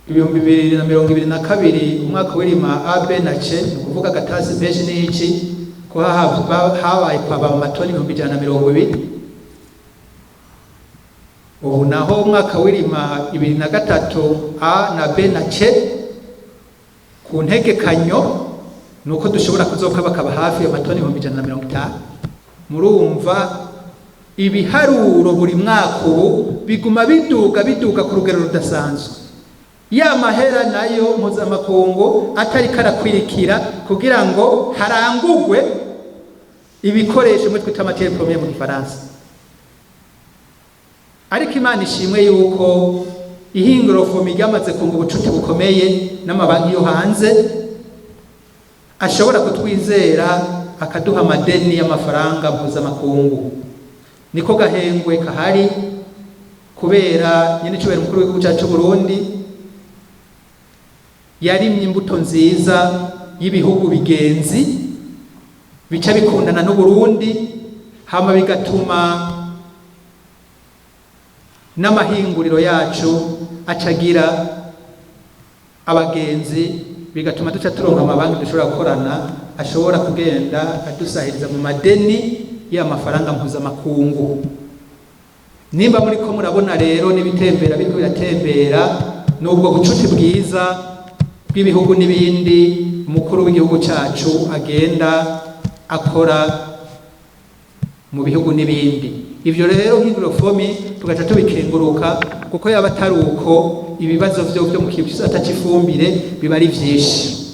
2022, umwaka w'irima A, B na C, ni ukuvuga gatasi menshi n'iki, ko habaye kwaba amatoni 120,000. Ubu naho umwaka w'irima 23, A na B na C, ku ntegekanyo ni uko dushobora kuzoka bakaba hafi amatoni 150,000. Murumva ibiharuro buri mwaka ubu biguma biduga biduga ku rugero rudasanzwe. Ya mahera nayo mpuzamakungu atari karakwirikira kugira ngo harangugwe ibikoresho muri twita matière première mu Gifaransa. Ariko Imana ishimwe yuko ihinguro FOMI ryamaze kunga ubucuti bukomeye n'amabanki yo hanze, ashobora kutwizera akaduha amadeni y'amafaranga mpuzamakungu. Niko gahengwe kahari kubera nyene icubahiro umukuru w'igihugu cyacu Burundi yarimye imbuto nziza y'ibihugu bigenzi bica bikundana n'Uburundi, hama bigatuma n'amahinguriro yacu acagira abagenzi, bigatuma duca turonka amabanki dushobora gukorana, ashobora kugenda adusahiriza mu madeni y'amafaranga mpuzamakungu. Nimba muri ko murabona rero n'ibitembera biriko biratembera, n'ubwo bucuti bwiza bw'ibihugu n'ibindi umukuru w'igihugu cacu agenda akora mu bihugu n'ibindi. Ivyo rero nk'ihinguriro FOMI tugaca tubikenguruka, kuko yaba atari uko ibibazo vyo mu gisata c'ifumbire biba ari vyinshi.